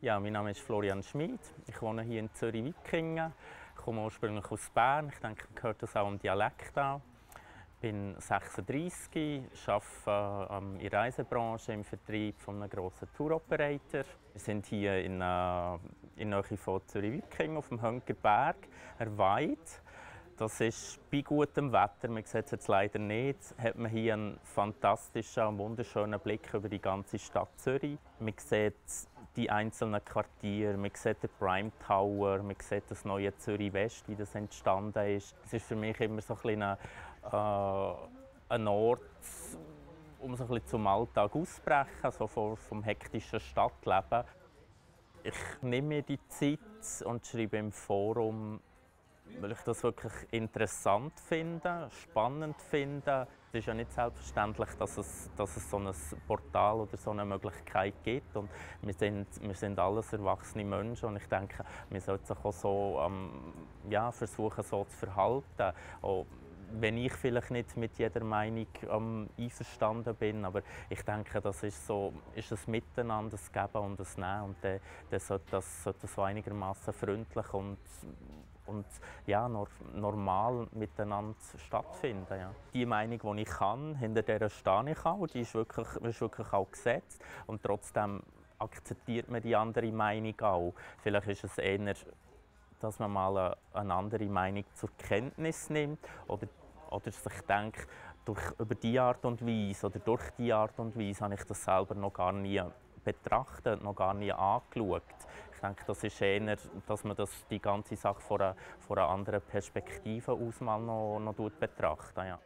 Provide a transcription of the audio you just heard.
Ja, mein Name ist Florian Schmid. Ich wohne hier in Zürich-Wikingen. Ich komme ursprünglich aus Bern. Ich denke, man hört das auch am Dialekt an. Ich bin 36, arbeite in der Reisebranche im Vertrieb von einem grossen Touroperator. Wir sind hier in der Nähe von Zürich-Wikingen auf dem Höngerberg, Weid. Das ist bei gutem Wetter, man sieht es jetzt leider nicht, hat man hier einen fantastischen, wunderschönen Blick über die ganze Stadt Zürich. Man sieht die einzelnen Quartiere, man sieht den Prime Tower, man sieht das neue Zürich West, wie das entstanden ist. Es ist für mich immer so ein Ort, um so ein bisschen zum Alltag auszubrechen, also vom hektischen Stadtleben. Ich nehme mir die Zeit und schreibe im Forum, weil ich das wirklich interessant finde, spannend finde. Es ist ja nicht selbstverständlich, dass es so ein Portal oder so eine Möglichkeit gibt. Und wir sind alles erwachsene Menschen und ich denke, wir sollten sich auch so versuchen, so zu verhalten. Auch wenn ich vielleicht nicht mit jeder Meinung einverstanden bin, aber ich denke, das ist ein Miteinander, ein Geben und ein Nehmen. Und dann sollte so einigermaßen freundlich und normal miteinander stattfinden. Ja. Die Meinung, die ich kann, hinter der stehe ich auch, die ist wirklich auch gesetzt. Und trotzdem akzeptiert man die andere Meinung auch. Vielleicht ist es eher, dass man mal eine andere Meinung zur Kenntnis nimmt oder sich denkt, über diese Art und Weise oder durch diese Art und Weise habe ich das selber noch gar nie betrachtet, noch gar nie angeschaut. Ich denke, das ist eher, dass man die ganze Sache von einer anderen Perspektive aus mal noch betrachtet. Ja.